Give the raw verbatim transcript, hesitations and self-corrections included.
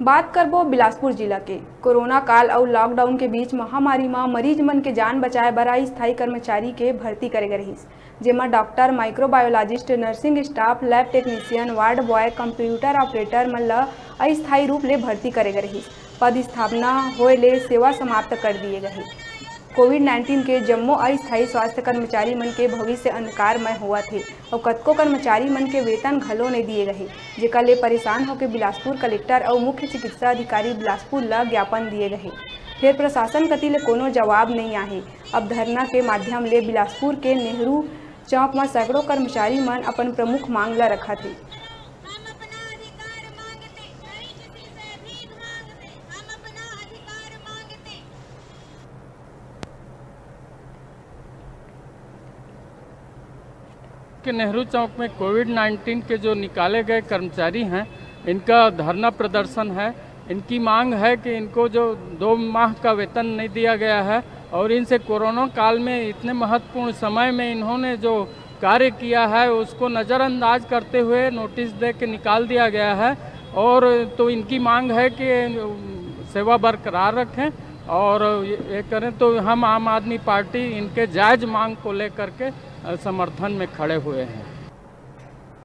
बात करबो बिलासपुर जिला के। कोरोना काल अउ लॉकडाउन के बीच महामारी म मरीज मन के जान बचाए बर अस्थायी कर्मचारी के भर्ती करे गे रहिस, जेमा doctor, microbiologist, nursing staff, lab technician, ward boy, computer operator मन ल अस्थायी रूप ले भर्ती करे गे रहिस। पद स्थापना होए ले सेवा समाप्त कर दिए गए हे। कोविड नाइन्टीन के जम्मो अस्थायी स्वास्थ्य कर्मचारी मन के भविष्य अंधकारमय होवत हे अउ कतको कर्मचारी मन के वेतन घलो नइ दिए गए हे, जेकर ले परेशान होके बिलासपुर कलेक्टर अउ मुख्य चिकित्सा अधिकारी बिलासपुर ल ज्ञापन दिए गए हे। फेर प्रशासन कति ले कोनो जवाब नइ आहे। अब धरना के माध्यम ले बिलासपुर के नेहरू चौक म सैकड़ों कर्मचारी मन अपन प्रमुख मांग ल रखत हे। हम अपना अधिकार मांगते, कई किसी से भीख मांगते, हम अपना अधिकार मांगते। के नेहरू चौक में कोविड नाइन्टीन के जो निकाले गए कर्मचारी हैं, इनका धरना प्रदर्शन है। इनकी मांग है कि इनको जो दो माह का वेतन नहीं दिया गया है और इनसे कोरोना काल में इतने महत्वपूर्ण समय में इन्होंने जो कार्य किया है, उसको नज़रअंदाज करते हुए नोटिस दे के निकाल दिया गया है। और तो इनकी मांग है कि सेवा बरकरार रखें और ये करें। तो हम आम आदमी पार्टी इनके जायज़ मांग को लेकर के, अ, समर्थन में खड़े हुए हैं।